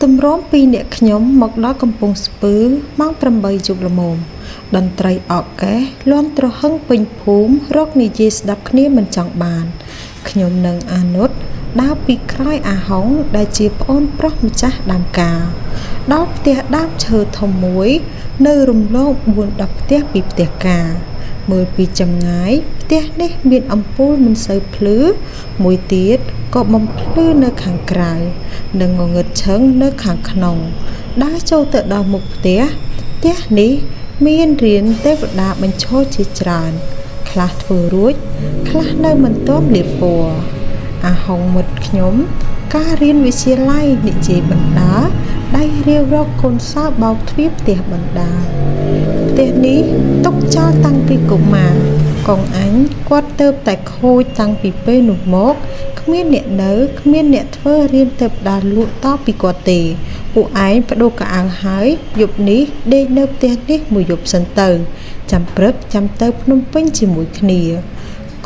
ទម្រាំពីរនាក់ខ្ញុំមកដល់កំពង់ស្ពឺម៉ោង8យប់ល្មមតន្ត្រីអកេសលាន់ទ្រហឹងពេញភូមិរកនិយាយស្ដាប់គ្នាមិនចង់បានខ្ញុំនិងអានុតដើរពីក្រោយអាហុងដែលជាប្អូនប្រុសម្ចាស់ដើមការដល់ផ្ទះដើមឈើធំមួយនៅរំលង4-10ផ្ទះពីផ្ទះការមើលពីចម្ងាយផ្ទះនេះមានអំពូលមិនសូវភ្លឺមួយទៀតក៏បំភ្លឺនៅខាងក្រៅនិងងងឹតឈឹងនៅខាងក្នុងដើរចូលទៅដល់មុខផ្ទះផ្ទះនេះមានរានទេវតាបញ្ឈរជាច្រើនខ្លះធ្វើរួចខ្លះនៅមិនទាន់លាបពណ៌អាហុងមិត្តខ្ញុំការរៀនវិទ្យាល័យនិយាយបណ្ដាដៃរាវរកកូនសោបោកទ្វារផ្ទះបណ្ដាផ្ទះនេះទុកចោលតាំងពីកុមារកងអញគាត់ទៅតែខូចតាំងពីពេលនោះមកគ្មានអ្នកនៅគ្មានអ្នកធ្វើរៀនទេវតាលក់តពីគាត់ទេពួកឯងបដូរកៅអៅហើយយប់នេះដេកនៅផ្ទះនេះមួយយប់សិនទៅចាំព្រឹកចាំទៅភ្នំពេញជាមួយគ្នា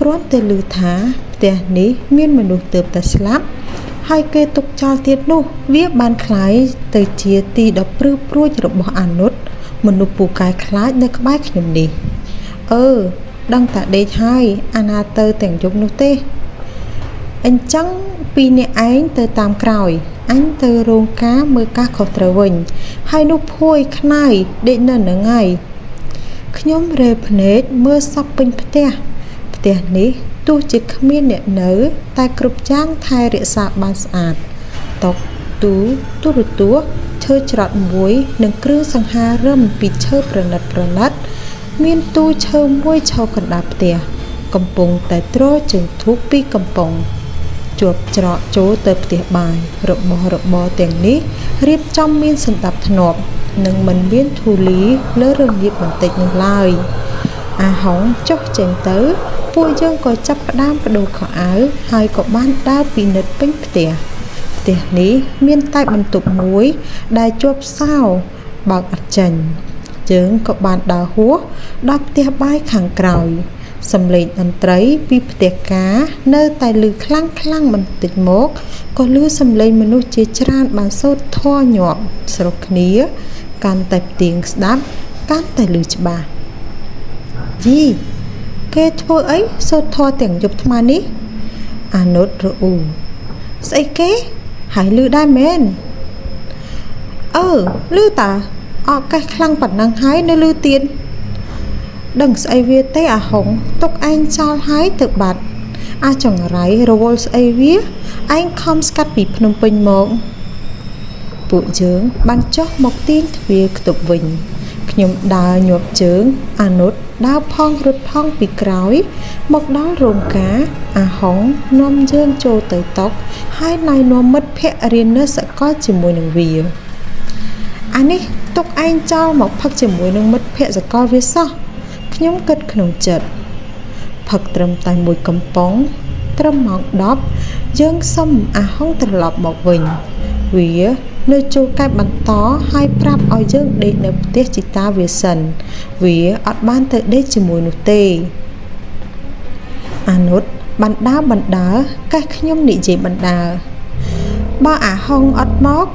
គ្រាន់តែឮថាផ្ទះនេះមានមនុស្សទើបតែស្លាប់ហើយគេទុកចោលទៀតនោះវាបានក្លាយទៅជាទីដ៏ព្រឺព្រួចរបស់អានុតមនុស្សពូកែខ្លាចនៅក្បែរខ្ញុំនេះអឺដឹងតែដេកហើយអាណាទៅទាំងយប់នោះទេអញ្ចឹងពីរអ្នកឯងទៅតាមក្រោយអញទៅរោងការមើលការខុសត្រូវវិញហើយនោះភួយខ្នើយដេកនៅនឹងហើយខ្ញុំរេភ្នែកមើលសពពេញផ្ទះផ្ទះនេះទោះជាគ្មានអ្នកនៅតែគ្រប់យ៉ាងថែរក្សាបានស្អាតតុទូទូរទស្សន៍ឈើច្រត់មួយនិងគ្រឿងសង្ហារឹមពីឈើប្រណិតប្រណិតមានទូឈើមួយឈរកណ្ដាលផ្ទះកំពុងតែទ្រជើងធូបពីកំប៉ុងជាប់ច្រកចូលទៅផ្ទះបាយរបស់របរទាំងនេះរៀបចំមានសណ្ដាប់ធ្នាប់និងមិនមានធូលីលើរងាបបន្តិចនោះឡើយអាហុងចុះចេញទៅពួកយើងក៏ចាប់ផ្ដើមបដូរខោអាវហើយក៏បានដើរពិនិត្យពេញផ្ទះផ្ទះនេះមានតែបន្ទប់មួយដែលជាប់សោបើកអត់ចេញយើងក៏បានដើរហួសដល់ផ្ទះបាយខាងក្រោយសំឡេងតន្ត្រីពីផ្ទះការនៅតែឮខ្លាំងខ្លាំងបន្តិចមកក៏ឮសំឡេងមនុស្សជាច្រើនបានសូត្រធម៌ញាប់ស្រុះគ្នាកាន់តែផ្ទៀងស្ដាប់កាន់តែឮច្បាស់យីគេធ្វើអីសូត្រធម៌ទាំងយប់ថ្មនេះអានុតរអ៊ូស្អីគេហើយឮដែរមែនអឺឮតាអកេះខ្លាំងប៉ុណ្ណឹងហើយនៅឮទៀតដឹងស្អីវាទេអាហុងទុកឯងចោលហើយទៅបាត់អាចង្រៃរវល់ស្អីវាឯងខំស្កាត់ពីភ្នំពេញមកពួកយើងបានចុះមកទាញទ្វារខ្ទប់វិញខ្ញុំដើរញាប់ជើងអានុតដើរផងរត់ផងពីក្រោយមកដល់រោងការអាហុងនាំយើងចូលទៅតុហើយណែនាំមិត្តភក្តិរៀននៅសកលជាមួយនឹងវាអានេះទុកឯងចោលមកផឹកជាមួយនឹងមិត្តភក្តិសកលវាសោះខ្ញុំគិតក្នុងចិត្តផឹកត្រឹមតែមួយកំប៉ុងត្រឹមម៉ោង10យើងសុំអាហុងត្រឡប់មកវិញវានៅចូលកែបបន្តហើយប្រាប់ឲ្យយើងដេកនៅផ្ទះជីតាវាសិនវាអត់បានទៅដេកជាមួយនោះទេអានុតបានដើរបណ្ដើកេះខ្ញុំនិយាយបណ្ដើបើអាហុងអត់មក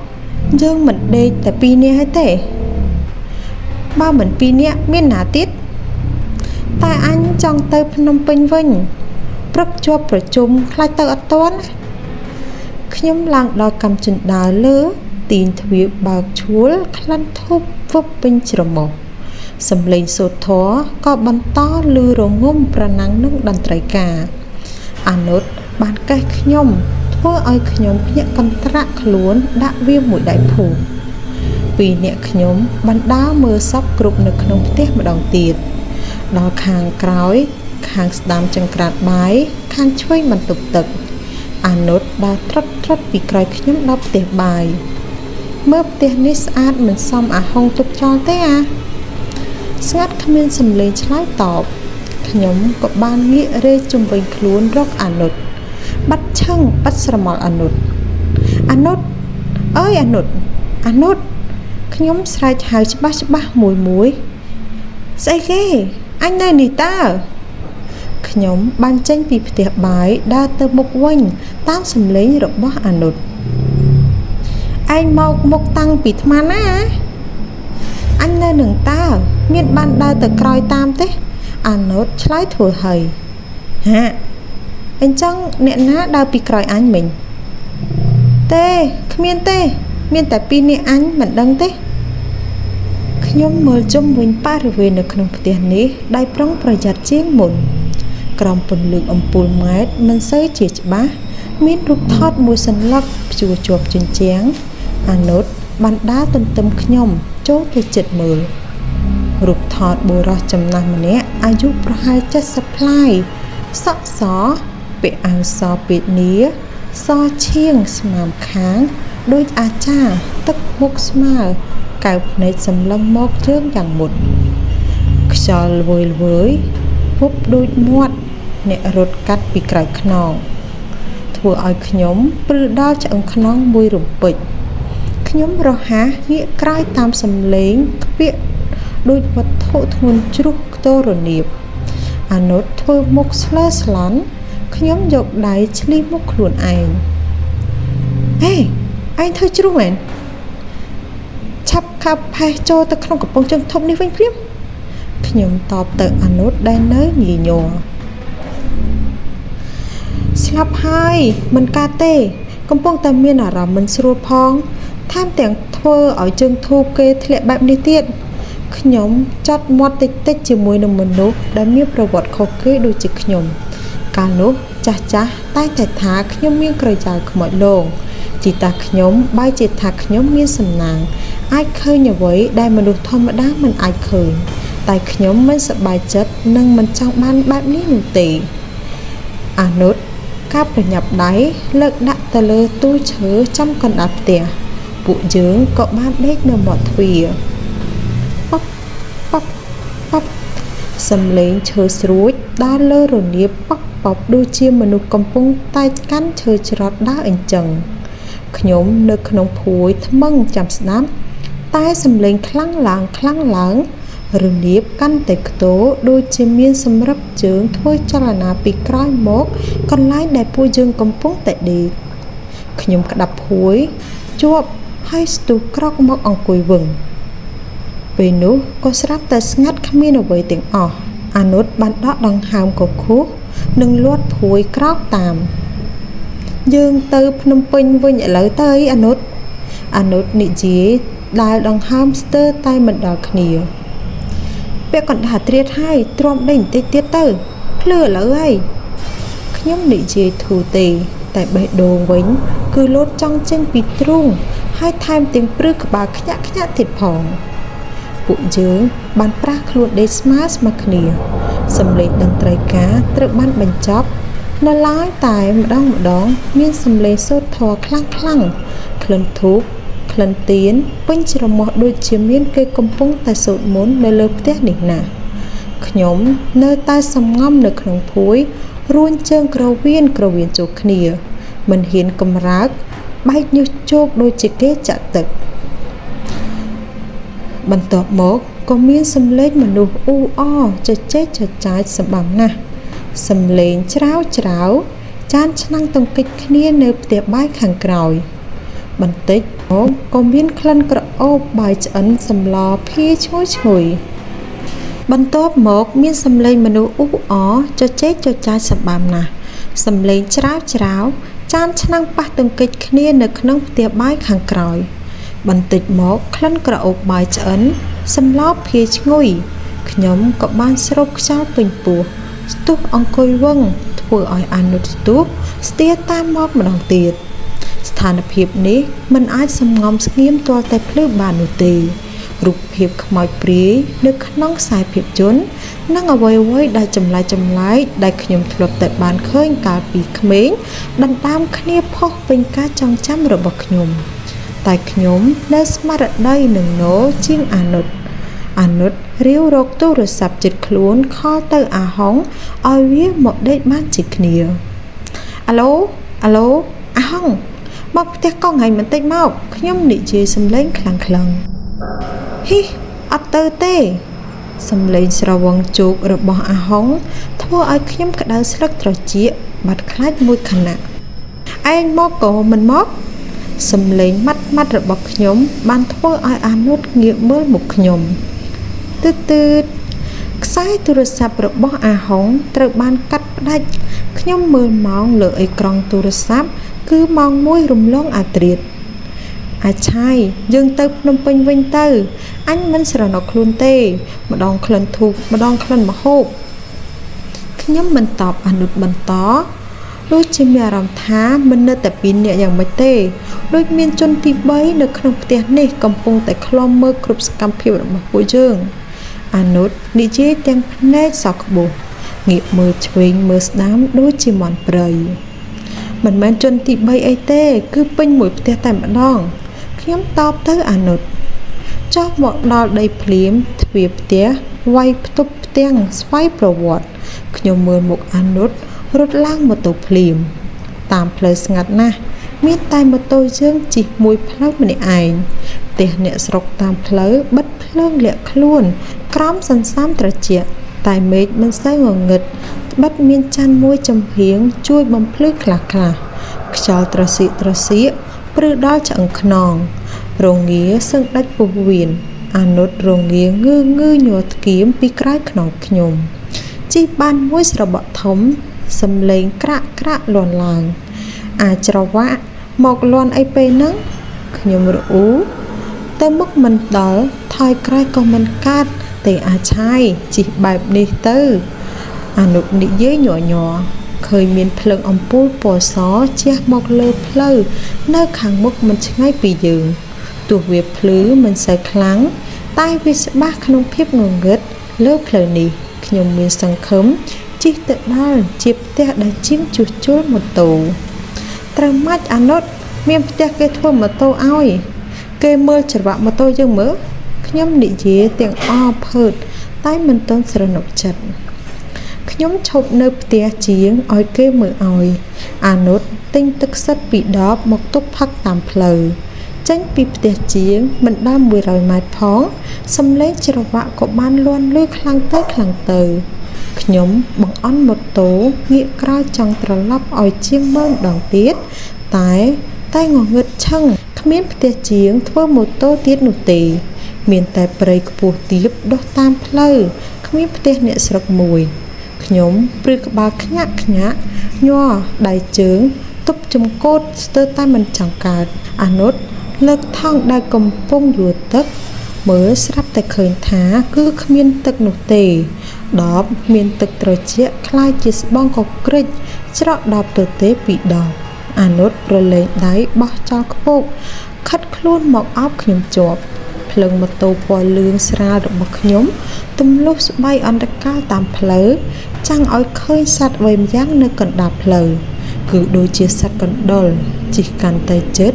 យើងមិនដេកតែពីរនាក់ហើយទេបើមិនពីរនាក់មានណាទៀតតែអញចង់ទៅភ្នំពេញវិញព្រឹកជាប់ប្រជុំខ្លាចទៅអត់ទាន់ខ្ញុំឡើងដល់កំជណ្ដើរលើទាញទ្វារបើកឈួលក្លិនធូបវឹបពេញច្រមុះសំឡេងសូត្រធម៌ក៏បន្តឮរងំប្រណាំងនឹងតន្ត្រីការអានុតបានកេះខ្ញុំធ្វើឲ្យខ្ញុំភ្ញាក់កន្ត្រាក់ខ្លួនដាក់វាមួយដៃភូមិពីរនាក់ខ្ញុំបានដើរមើលសពគ្រប់នៅក្នុងផ្ទះម្ដងទៀតដល់ខាងក្រោយខាងស្ដាំចង្ក្រានបាយខាងឆ្វេងបន្ទប់ទឹកអានុតដើរត្រុតត្រុតពីក្រោយខ្ញុំដល់ផ្ទះបាយមើលផ្ទះនេះស្អាតមិនសមអាហុងទុកចោលទេអាស្ងាត់គ្មានសំឡេងឆ្លើយតបខ្ញុំក៏បានងាករេជុំវិញខ្លួនរកអានុតបាត់ឆឹងបាត់ស្រមោលអានុតអានុតអើយអានុតអានុតខ្ញុំស្រែកហៅច្បាស់ច្បាស់មួយមួយស្អីគេអញនៅនេះតើខ្ញុំបានចេញពីផ្ទះបាយដើរទៅមុខវិញតាមសំឡេងរបស់អានុត ឯងមកមុខតាំងពីថ្មណាអញនៅនឹងតើមានបានដើរទៅក្រោយតាមទេអាណូតឆ្លើយធ្វើហើយហាអញ្ចឹងអ្នកណាដើរពីក្រោយអញមិញទេគ្មានទេមានតែពីរនាក់អញមិនដឹងទេខ្ញុំមើលជុំវិញបរិវេណនៅក្នុងផ្ទះនេះដោយប្រុងប្រយ័ត្នជាងមុនក្រោមពន្លឺអំពូលម៉ែត្រមិនសូវជាច្បាស់មានរូបថតមួយសន្លឹកព្យួរជាប់ជញ្ជាំងអាណូតបានដើរទន្ទឹមខ្ញុំចូលទៅជិតមើលរូបថតបុរសចំណាស់ម្នាក់អាយុប្រហែល70ប្លាយសក់សពាក់អាវសពេនាសឈៀងស្មាមខាងដូចអាចារ្យទឹកមុខស្មើកៅភ្នែកសម្លឹងមកជើងយ៉ាងមុតខ្យល់ល្វើយល្វើយភពដូចមាត់អ្នករត់កាត់ពីក្រោយខ្នងធ្វើឲ្យខ្ញុំព្រឺដល់ឆ្អឹងខ្នងមួយរំពេចខ្ញុំរហ័សងាកក្រោយតាមសំឡេងខ្ពាក់ដូចវត្ថុធ្ងន់ជ្រុះខ្ទររនាបអាណូតធ្វើមុខស្លើស្លន់ខ្ញុំយកដៃឆ្លៀសមុខខ្លួនឯងអេឯងធ្វើជ្រុះមែនឆាប់ខាប់ផេះចូលទៅក្នុងកំប៉ុងជើងធំនេះវិញភ្លាមខ្ញុំតបទៅអាណូតដែលនៅញីញ័រស្លាប់ហើយមិនកើតទេកំពុងតែមានអារម្មណ៍មិនស្រួលផងថែមទាំងធ្វើឲ្យជើងធូបគេធ្លាក់បែបនេះទៀតខ្ញុំចត់មាត់តិចតិចជាមួយនឹងមនុស្សដែលមានប្រវត្តិខុសគេដូចជាខ្ញុំកាលនោះចាស់ចាស់តែងតែថាខ្ញុំមានក្រយៅខ្មោចលងជីតាខ្ញុំបែរជាថាខ្ញុំមានសំណាងអាចឃើញអ្វីដែលមនុស្សធម្មតាមិនអាចឃើញតែខ្ញុំមិនសប្បាយចិត្តនិងមិនចង់បានបែបនេះនោះទេអានុតការប្រញាប់ដៃលើកដាក់ទៅលើទូឈើចំកណ្ដាលផ្ទះពួកយើងក៏បានដេកនៅមាត់ទ្វារប៉ប់ប៉ប់ប៉ប់សំឡេងឈើស្រួចដើរលើរនាបប៉ប់ប៉ប់ដូចជាមនុស្សកំពុងតែកាន់ឈើច្រត់ដើរអញ្ចឹងខ្ញុំនៅក្នុងភួយថ្មឹងចាំស្ដាប់តែសំឡេងខ្លាំងឡើងខ្លាំងឡើងរនាបកាន់តែខ្ទរដូចជាមានសម្រាប់ជើងធ្វើចលនាពីក្រោយមកកន្លែងដែលពួកយើងកំពុងតែដេកខ្ញុំក្តាប់ភួយជាប់ហើយស្ទុះក្រោកមកអង្គុយវឹងពេលនោះក៏ស្រាប់តែស្ងាត់គ្មានអ្វីទាំងអស់អានុតបានដកដង្ហើមកខួសនិងលាត់ភួយក្រោកតាមយើងទៅភ្នំពេញវិញឥឡូវទៅអានុតអានុតនិយាយដែលដង្ហើមស្ទើរតែមិនដល់គ្នាពាក់កណ្ដាលត្រៀតហើយទ្រាំដេញបន្តិចទៀតទៅភ្លឺឥឡូវហើយខ្ញុំនិយាយធូរទេតែបេះដូងវិញគឺលោតចង់ចេញពីទ្រូងហើយថែមទាំងព្រឺក្បាលខ្ញាក់ខ្ញាក់ទៀតផងពួកយើងបានប្រាស់ខ្លួនដេកស្មើស្មើគ្នាសំឡេងតន្ត្រីការត្រូវបានបញ្ចប់នៅឡើយតែម្ដងម្ដងមានសំឡេងសូត្រធម៌ខ្លាំងខ្លាំងក្លិនធូបក្លិនទៀនពេញច្រមុះដូចជាមានគេកំពុងតែសូត្រមន្តនៅលើផ្ទះនេះណាស់ខ្ញុំនៅតែសំងំនៅក្នុងភួយរួញជើងក្រវៀនក្រវៀនចូលគ្នាមិនហ៊ានកម្រើកបែកញើសជោគដូចជាគេចាក់ទឹកបន្ទាប់មកក៏មានសំឡេងមនុស្សអ៊ូអរជជែកចចាចសម្បំណាស់សំឡេងច្រាវច្រាវចានឆ្នាំងទង្គិចគ្នានៅផ្ទះបាយខាងក្រោយបន្តិចមកក៏មានក្លិនក្រអូបបាយឆ្អិនសម្លភាឈ្ងុយឈ្ងុយបន្ទាប់មកមានសំឡេងមនុស្សអ៊ូអរជជែកចចាចសម្បំណាស់សំឡេងច្រាវច្រាវចានឆ្នាំងប៉ះទង្គិចគ្នានៅក្នុងផ្ទះបាយខាងក្រោយបន្តិចមកក្លិនក្រអូបបាយឆ្អិនសម្លភាឈ្ងុយខ្ញុំក៏បានស្រូបខ្យល់ពេញពោះស្ទុះអង្គុយវឹងធ្វើឲ្យអានុតស្ទុះស្ទាតាមមកម្ដងទៀតស្ថានភាពនេះមិនអាចសំងំស្ងៀមទាល់តែភ្លឺបាននោះទេរូបភាពខ្មោចព្រាយនៅក្នុងខ្សែភាពយន្តនិងអ្វីអ្វីដែលចម្លែកចម្លែកដែលខ្ញុំធ្លាប់តែបានឃើញកាលពីក្មេងដណ្ដើមគ្នាផុសពេញការចងចាំរបស់ខ្ញុំតែខ្ញុំនៅស្មារតីនឹងណូជាងអានុតអានុតរាវរកទូរស័ព្ទចិត្តខ្លួនខលទៅអាហុងឲ្យវាមកដេកបានជាគ្នាអាឡូអាឡូអាហុងមកផ្ទះកងថ្ងៃបន្តិចមកខ្ញុំនិយាយសំឡេងខ្លាំងខ្លាំងហ៊ីអត់ទៅទេសំឡេងស្រវឹងជោគរបស់អាហុងធ្វើឲ្យខ្ញុំក្តៅស្លឹកត្រចៀកបាត់ខ្លាចមួយខណៈឯងមកក៏មិនមក សំឡេងម៉ាត់ម៉ាត់របស់ខ្ញុំបានធ្វើឲ្យអានុតងាកមើលមុខខ្ញុំទឺទឺខ្សែទូរស័ព្ទរបស់អាហុងត្រូវបានកាត់ផ្ដាច់ខ្ញុំមើលម៉ោងលើអេក្រង់ទូរស័ព្ទគឺម៉ោង1រំលងអាត្រៀតអាឆាយយើងទៅភ្នំពេញវិញទៅអញមិនស្រណុកខ្លួនទេម្ដងក្លិនធូបម្ដងក្លិនម្ហូបខ្ញុំមិនតបអានុតបន្តដូចជាមានអារម្មណ៍ថាមិននៅតែពីរនាក់យ៉ាងម៉េចទេដូចមានជនទី3នៅក្នុងផ្ទះនេះកំពុងតែឃ្លាំមើលគ្រប់សកម្មភាពរបស់ពួកយើងអានុតនិយាយទាំងភ្នែកសក់ក្បោះងាកមើលឆ្វេងមើលស្ដាំដូចជាមាន់ព្រៃមិនមែនជនទី3អីទេគឺពេញមួយផ្ទះតែម្ដងខ្ញុំតបទៅអានុតចុះមកដល់ដីភ្លាមទ្វារផ្ទះវាយផ្ទប់ផ្ទាំងស្វ័យប្រវត្តិខ្ញុំមើលមុខអានុតរត់ឡើងម៉ូតូភ្លាមតាមផ្លូវស្ងាត់ណាស់មានតែម៉ូតូយើងជិះមួយផ្លូវម្នាក់ឯងផ្ទះអ្នកស្រុកតាមផ្លូវបិទភ្លើងលាក់ខ្លួនក្រោមសន្សំត្រជាក់តែមេឃមិនសូវងងឹតត្បិតមានច័ន្ទមួយចំហៀងជួយបំភ្លឺខ្លះខ្លះខ្យល់ត្រសៀកត្រសៀកព្រឺដល់ឆ្អឹងខ្នងរងាសឹងដាច់ពោះវៀនអានុតរងាងឺងឺញ័រថ្គាមពីក្រោយខ្នងខ្ញុំជិះបានមួយស្របក់ធំសំឡេងក្រាក់ក្រាក់លាន់ឡើងអាចច្រវាក់មកលាន់អីពេលហ្នឹងខ្ញុំរអ៊ូទៅមុខមិនដល់ថយក្រោយក៏មិនកាត់ទេអាឆាយជិះបែបនេះទៅអានុតនិយាយញ័រញ័រឃើញមានភ្លើងអំពូលពណ៌សជះមកលើផ្លូវនៅខាងមុខមិនឆ្ងាយពីយើងទោះវាភ្លឺមិនសូវខ្លាំងតែវាច្បាស់ក្នុងភាពងងឹតលើផ្លូវនេះខ្ញុំមានសង្ឃឹមជិះទៅដល់ជាផ្ទះដែលជាងជួសជុលម៉ូតូត្រូវម៉ាច់អានុតមានផ្ទះគេធ្វើម៉ូតូឲ្យគេមើលច្រវាក់ម៉ូតូយើងមើលខ្ញុំនិយាយទាំងអភើតតែមិនទាន់ស្រណុកចិត្តខ្ញុំឈប់នៅផ្ទះជាងឲ្យគេមើលឲ្យអានុតទិញទឹកសិតពីដបមកទុកផឹកតាមផ្លូវចេញពីផ្ទះជាងមិនដល់100ម៉ែត្រផងសំឡេងច្រវាក់ក៏បានលាន់លឺខ្លាំងទៅខ្លាំងទៅខ្ញុំបង្អន់ម៉ូតូងាកក្រោយចង់ត្រឡប់ឲ្យជាងមើលម្ដងទៀតតែងងឹតឈឹងគ្មានផ្ទះជាងធ្វើម៉ូតូទៀតនោះទេមានតែព្រៃខ្ពស់ទាបដុះតាមផ្លូវគ្មានផ្ទះអ្នកស្រុកមួយខ្ញុំព្រឺក្បាលខ្ញាក់ខ្ញាក់ញ័រដៃជើងទប់ចង្កូតស្ទើរតែមិនចង់កើតអានុតលើកថង់ដែលកំពុងយួរទឹកមើលស្រាប់តែឃើញថាគឺគ្មានទឹកនោះទេដបមានទឹកត្រជាក់คล้ายជាស្បង់កក្រិចច្រកដបទៅទេពីដបអានុតប្រឡែងដៃបោះចោលខ្ពកខិតខ្លួនមកអោបខ្ញុំជាប់ភ្លើងម៉ូតូពណ៌លឿងស្រាលរបស់ខ្ញុំទម្លុះស្បៃអន្តកាលតាមផ្លូវចាំងឲ្យឃើញសត្វអ្វីម្យ៉ាងនៅកណ្ដាលផ្លូវគឺដូចជាសត្វកណ្ដុរជិះកាន់តែជិត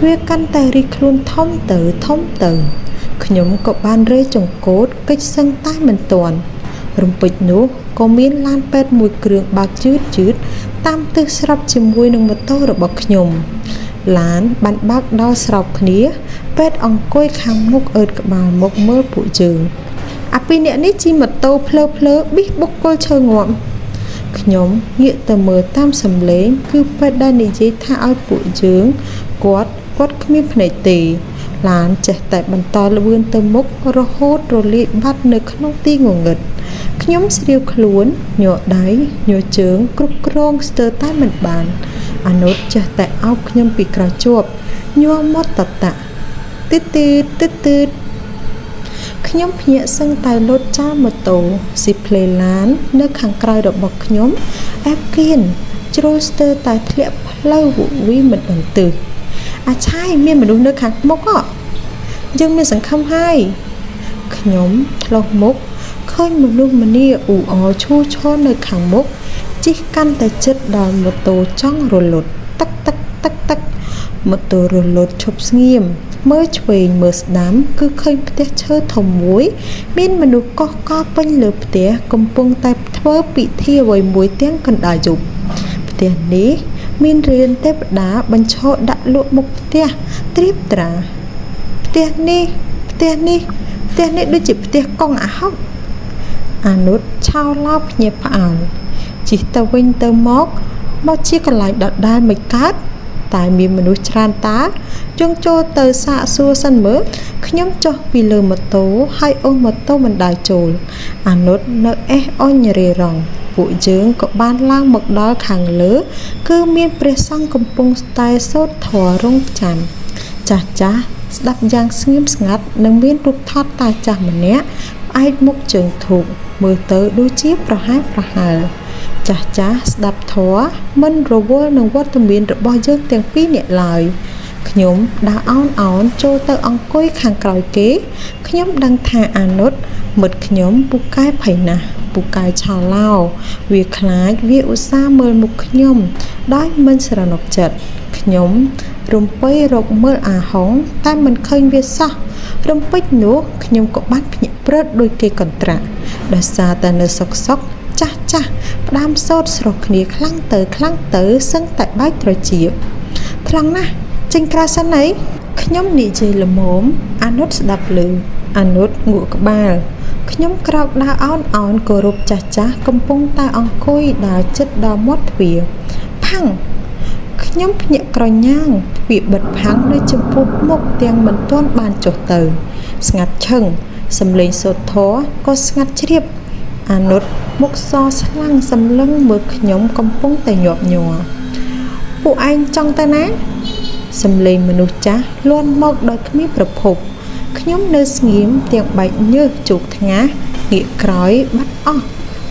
វាកាន់តែរីកខ្លួនធំទៅធំទៅខ្ញុំក៏បានរេចង្កូតកិច្ចសឹងតែមិនទាន់រំពេចនោះក៏មានឡានពេទ្យមួយគ្រឿងបើកជឿតជឿតតាមទិសស្របជាមួយនឹងម៉ូតូរបស់ខ្ញុំឡានបានបើកដល់ស្របគ្នាពេទ្យអង្គុយខាងមុខអើតក្បាលមកមើលពួកយើងអាពីរអ្នកនេះជិះម៉ូតូភ្លើភ្លើប៊ីសបុគ្គលឈើងាប់ខ្ញុំងាកទៅមើលតាមសំឡេងគឺពេទ្យដែលនិយាយថាឲ្យពួកយើងគាត់គ្មានភ្នែកទេឡានចេះតែបន្តល្បឿនទៅមុខរហូតរលាយបាត់នៅក្នុងទីងងឹតខ្ញុំស្រាវខ្លួនញ័រដៃញ័រជើងគ្រប់គ្រងស្ទើរតែមិនបានអានុតចេះតែអោបខ្ញុំពីក្រោយជាប់ញ័រមាត់តតាក់ទឺទឺទឺទឺខ្ញុំភ្ញាក់សឹងតែលូតចោលម៉ូតូស៊ីផ្លេឡាននៅខាងក្រោយរបស់ខ្ញុំអែបគៀនជ្រុលស្ទើរតែធ្លាក់ផ្លូវវីមិនដឹងទិសអាឆាយមានមនុស្សនៅខាងមុខយើងមានសង្ឃឹមហើយខ្ញុំឆ្លុះមុខឃើញមនុស្សម្នាអ៊ូអរឈូឆរនៅខាងមុខជិះកាន់តែជិតដល់ម៉ូតូចង់រលត់ទឹកទឹកទឹកទឹកម៉ូតូរលត់ឈប់ស្ងៀមមើលឆ្វេងមើលស្ដាំគឺឃើញផ្ទះឈើធំមួយមានមនុស្សកោះកពេញលើផ្ទះកំពុងតែធ្វើពិធីអ្វីមួយទាំងកណ្ដាលយប់ផ្ទះនេះមានរានទេវតាបញ្ឈរដាក់លក់មុខផ្ទះត្រៀបត្រាផ្ទះនេះផ្ទះនេះផ្ទះនេះដូចជាផ្ទះកង់អាហុកអានុតឆោឡោភ្ញាក់ផ្អើលជិះទៅវិញទៅមកមកជាកន្លែងដដែលមិនកើត តែមានមនុស្សច្រើនតើយើងចូលទៅសាកសួរសិនមើលខ្ញុំចុះពីលើម៉ូតូហើយអូសម៉ូតូបណ្ដើរចូលអានុតនៅអេះអុញរេរងពួកយើងក៏បានឡើងមកដល់ខាងលើគឺមានព្រះសង្ឃកំពុងតែសូត្រធម៌រង់ចាំចាស់ចាស់ស្ដាប់យ៉ាងស្ងៀមស្ងាត់និងមានរូបថតតាចាស់ម្នាក់ផ្អែកមុខជើងធូបមើលទៅដូចជាប្រហែលប្រហែលចាស់ចាស់ស្ដាប់ធម៌មិនរវល់នឹងវត្តមានរបស់យើងទាំងពីរនាក់ឡើយខ្ញុំដើរអោនអោនចូលទៅអង្គុយខាងក្រោយគេខ្ញុំដឹងថាអានុតមិត្តខ្ញុំពូកែភ័យណាស់ពូកែឆោឡោវាខ្លាចវាឧស្សាហ៍មើលមុខខ្ញុំដោយមិនស្រណុកចិត្តខ្ញុំរំពៃរកមើលអាហុងតែមិនឃើញវាសោះរំពេចនោះខ្ញុំក៏បានភ្ញាក់ព្រឹតដូចគេកន្ត្រាក់ដោយសារតែនៅសុកសុកចាស់ចាស់ផ្ដាំសូត្រស្រុះគ្នាខ្លាំងទៅខ្លាំងទៅសឹងតែបែកត្រចៀកថ្លង់ណាស់ចេញក្រៅសិនអីខ្ញុំនិយាយល្មមអានុតស្ដាប់ឮអានុតងក់ក្បាលខ្ញុំក្រោកដើរអោនអោនគោរពចាស់ចាស់កំពុងតែអង្គុយដើរជិតដល់មាត់ទ្វារផាំងខ្ញុំភ្ញាក់ក្រញ៉ាងទ្វារបិទផាំងនៅចំពោះមុខទាំងមិនទាន់បានចុះទៅស្ងាត់ឈឹងសំឡេងសូត្រធម៌ក៏ស្ងាត់ជ្រាបអានុតមុខសស្លាំងសម្លឹងមើលខ្ញុំកំពុងតែញាប់ញ័រពួកឯងចង់ទៅណាសំឡេងមនុស្សចាស់លាន់មកដោយគ្មានប្រភពខ្ញុំនៅស្ងៀមទាំងបែកញើសជោគថ្ងាសងាកក្រោយបាត់អស់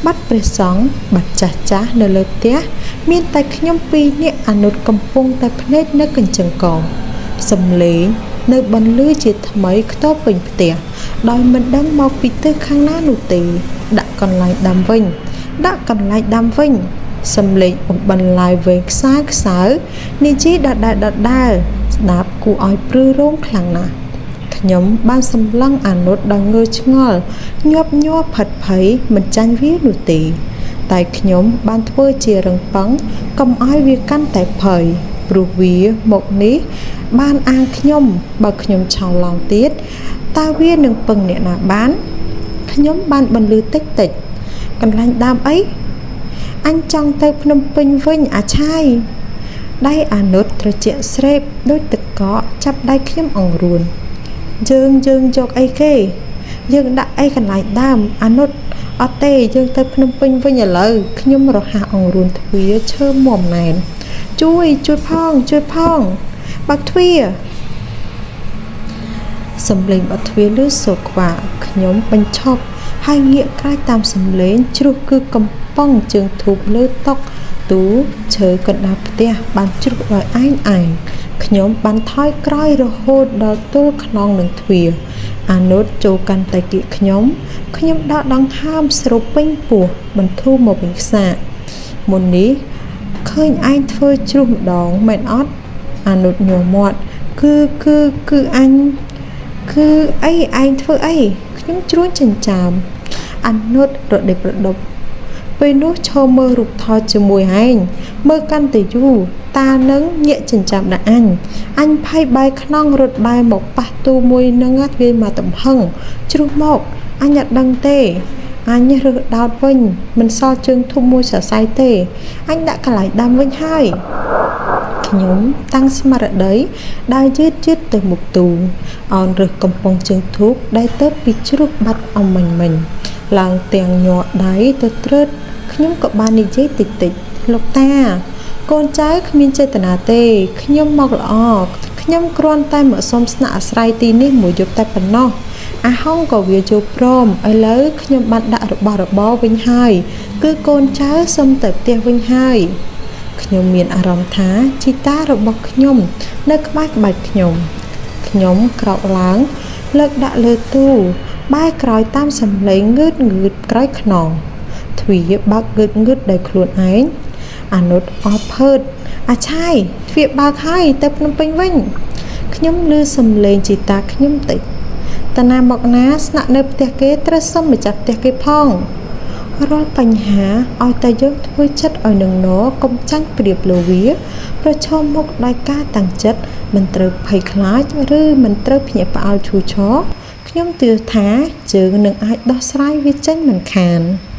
បាត់ព្រះសង្ឃបាត់ចាស់ចាស់នៅលើផ្ទះមានតែខ្ញុំពីរនាក់អានុតកំពុងតែភ្នែកនៅកញ្ចឹងកងសំឡេងនៅបន្លឺជាថ្មីខ្ទប់ពេញផ្ទះដោយមិនដឹងមកពីទិសខាងណានោះទេដាក់កន្លែងដាំវិញដាក់កន្លែងដាំវិញសំឡេងអូសបន្លាយវែងខ្សើខ្សើនិយាយដដែលដដែលស្ដាប់គួរឲ្យព្រឺរោមខ្លាំងណាស់ខ្ញុំបានសម្លឹងអានុតដោយងើឆ្ងល់ញាប់ញ័រផិតភ័យមិនចាញ់វានោះទេតែខ្ញុំបានធ្វើជារឹងប៉ឹងកុំឲ្យវាកាន់តែភ័យព្រោះវាមកនេះបានអាងខ្ញុំបើខ្ញុំឆោឡោទៀតតើវានឹងពឹងអ្នកណាបានខ្ញុំបានបន្លឺតិចតិចកន្លែងដើមអីអញចង់ទៅភ្នំពេញវិញអាឆាយដៃអានុតត្រជាក់ស្រេបដូចទឹកកកចាប់ដៃខ្ញុំអង្រួនយើងយកអីគេយើងដាក់អីកន្លែងដើមអានុតអត់ទេយើងទៅភ្នំពេញវិញឥឡូវខ្ញុំរហ័សអង្រួនទ្វារឈើមាំណែនជួយជួយផងជួយផងបើកទ្វារសំឡេងបើកទ្វារឮសូរខ្វាក់ខ្ញុំបញ្ឈប់ហើយងាកក្រោយតាមសំឡេងជ្រុះគឺកំប៉ុងជើងធូបលើតុទូឈើកណ្ដាលផ្ទះបានជ្រុះដោយឯងឯងខ្ញុំបានថយក្រោយរហូតដល់ទល់ខ្នងនឹងទ្វារអានុតចូលកាន់តែគៀកខ្ញុំខ្ញុំដកដង្ហើមស្រូបពេញពោះបន្ធូរមកវិញខ្សាកមុននេះឃើញឯងធ្វើជ្រុះម្ដងមែនអត់អានុតញ័រមាត់គឺគឺគឺអញគឺអីឯងធ្វើអីខ្ញុំជ្រួញចិញ្ចើមអានុតរដេបរដប់ពេលនោះឈរមើលរូបថតជាមួយឯងមើលកាន់តែយូរតានឹងញាក់ចិញ្ចើមដាក់អញអញភ័យបែរខ្នងរត់បែរមកប៉ះទូមួយនឹងវាមកទំហឹងជ្រុះមកអញអត់ដឹងទេអញរើសដោតវិញមិនសល់ជើងធំមួយសរសៃទេអញដាក់កន្លែងដាំវិញហើយខ្ញុំតាំងស្មារតីដើរយឺតយឺតទៅមុខទូអោនរើសកំប៉ុងជើងធូបដែលទៅពីជ្រុះបាត់អំមិញមិញឡើងទាំងញ័រដៃទៅត្រើតខ្ញុំក៏បាននិយាយតិចតិចលោកតាកូនចៅគ្មានចេតនាទេខ្ញុំមកល្អខ្ញុំគ្រាន់តែមកសុំស្នាក់អាស្រ័យទីនេះមួយយប់តែប៉ុណ្ណោះអាហុងក៏វាយល់ព្រមឥឡូវខ្ញុំបានដាក់របស់របរវិញហើយគឺកូនចៅសុំទៅផ្ទះវិញហើយខ្ញុំមានអារម្មណ៍ថាជីតារបស់ខ្ញុំនៅក្បែរក្បាច់ខ្ញុំខ្ញុំក្រោកឡើងលើកដាក់លើទូបែរក្រោយតាមសំឡេងងើតងើតក្រោយខ្នងទ្វារបើកងើតងើតដោយខ្លួនឯងអានុតអស់ភើតអាឆាយទ្វារបើកហើយទៅភ្នំពេញវិញខ្ញុំឮសំឡេងជីតាខ្ញុំតិចតាណាមកណាស្នាក់នៅផ្ទះគេត្រូវសុំម្ចាស់ផ្ទះគេផងរាល់បញ្ហាឲ្យតែយើងធ្វើចិត្តឲ្យនឹងណកុំចាញ់ប្រៀបលើវាប្រឈមមុខដោយការតាំងចិត្តមិនត្រូវភ័យខ្លាចឬមិនត្រូវភ្ញាក់ផ្អើលឈូឆរខ្ញុំទឿថាជើងនឹងអាចដោះស្រាយវាចេញមិនខាន។